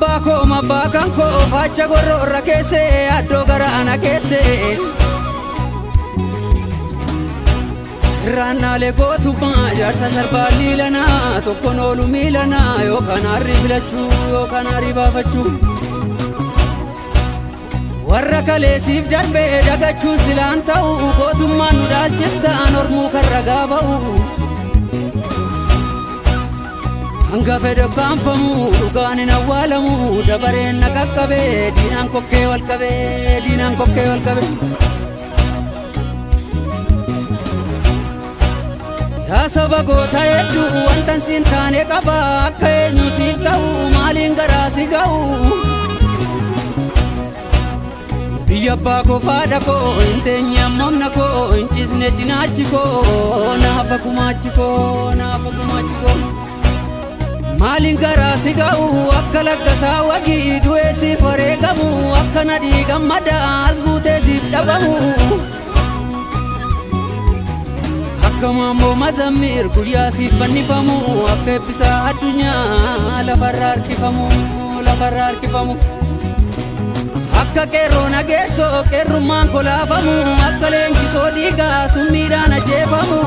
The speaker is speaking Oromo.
Abbaa koo abbaa kan koo faacha gorroorra keessee addoo garaana keessee. Sirraannaalee gootummaa jaarsa sarbaa liilanaa tokkoon oolu miilanaa yookaan harri filachuu yookaan harri baafachuu. Warra kaleessiif darbee dagachuun silaan ta'u gootummaan nu dhaalchiftaan ormuu kan ragaa ba'u. Hanga fedhe kaanfamu dhugaan hin awwaalamu dabareen na qaqqabee diinaan kokkee wal qabee diinaan kokkee wal qabee. Yaa saba goota hedduu wantan siin taane qaba akka eenyu siif ta'u maaliin garaa si ga'u. Biyya abbaa koo faadha koo hin teenye ammamna koo hin ciisne cinaachi koo naafa gumaachi koo naafa gumaachi koo. Maaliin garaa si ga'u akka lakkasaa wagii du'ee siif wareegamu akka nadhii gammadaa as buutee siif dhabamu. Akka maammoo mazammir guyyaa siif fannifamu akka eebbisaa addunyaa lafarra harkifamu lafarra harkifamu. Akka qeerroo nageessoo qeerrummaan kolaafamu akka leenjisoo dhiigaa summiidhaan ajjeefamu.